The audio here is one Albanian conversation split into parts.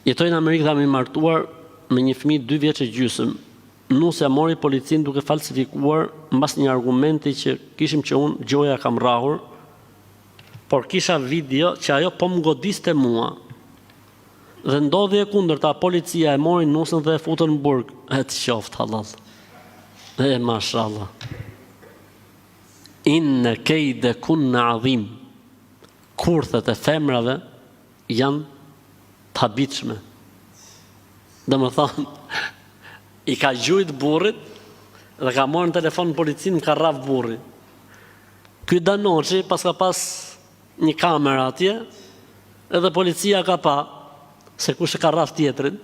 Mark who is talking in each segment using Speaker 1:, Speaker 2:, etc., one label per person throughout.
Speaker 1: Jetoj në Amerikë dhe jam i martuar me një fëmijë dy vjeç e gjysmë. Nusja mori policinë duke falsifikuar mbas një argumenti që kishim që unë gjoja e kam rrahur, por kisha video që ajo po më godiste mua. Dhe ndodhi e kundërta, policia e mori nusën dhe e futën në burg. E të qoftë hallall. E mashallah. Inne kejde kunne adhim. Kurthet e femrave janë të habitshme. Domethënë, i ka gjujt burrit dhe ka marrë në telefon policinë më ka rraf burri. Ky Danoçi paska pas një kamera atje, edhe policia ka pa se kush e ka rraf tjetrin,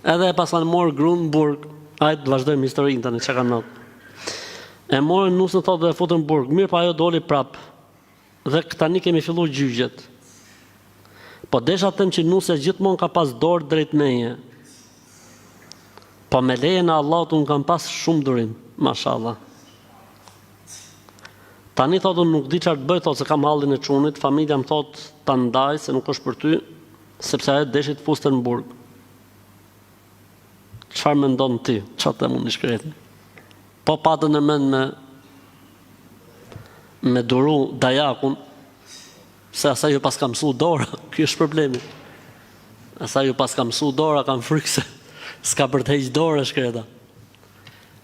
Speaker 1: edhe e paskan morë grun në burg. Hajt të vazhdojmë historinë tani çka ka ndodhur. E morën nusën thotë dhe e futën në burg. Mirëpo ajo doli prap. Dhe tani kemi fillu gjyqet. Po desha të them që nusja gjithmonë ka pas dorë drejt meje. Po me lejen e Allahut unë kam pas shumë durim, mashallah. Tani thotë unë nuk di çfarë të bëj, thotë se kam hallin e çunit, familja më thotë ta ndaj se nuk është për ty, sepse ajo deshi të fuste në burg. Çfarë mendon ti? Çfarë të them unë i shkreti? Po pate ndërmend me me duru dajakun, se asaj ju paska mësu dora, ky është problemi. Asaj ju paska mësu dora, kam frikë se s'ka për të heq dorë e shkreta.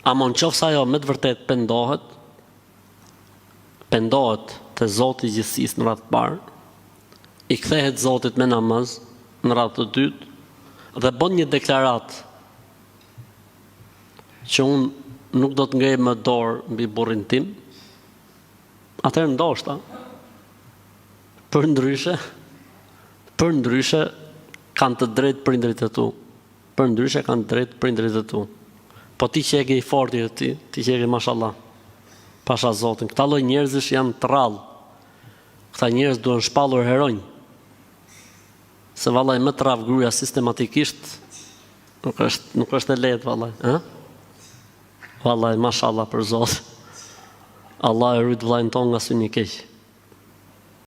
Speaker 1: Ama në qoftë se ajo me të vërtetë pendohet, pendohet te Zoti i gjithësisë në radhë të parë, i kthehet Zotit me namaz në radhë të dytë dhe bën një deklaratë që unë nuk do të ngrej më dorë mbi burrin tim, atëherë ndoshta përndryshe, përndryshe kanë të drejtë prindërit e tu. Përndryshe kanë të drejtë prindërit e tu. Po ti qeke i forti e ti, ti qeke mashallah. Pasha Zotin, këta lloj njerëzish janë të rrallë. Këta njerëz duhen shpallur heronj. Se vallai me të rraf gruaja sistematikisht nuk është nuk është e lehtë vallai, ë? Vallai mashallah për Zot. Allah e rujt vllajin ton nga syni i keq.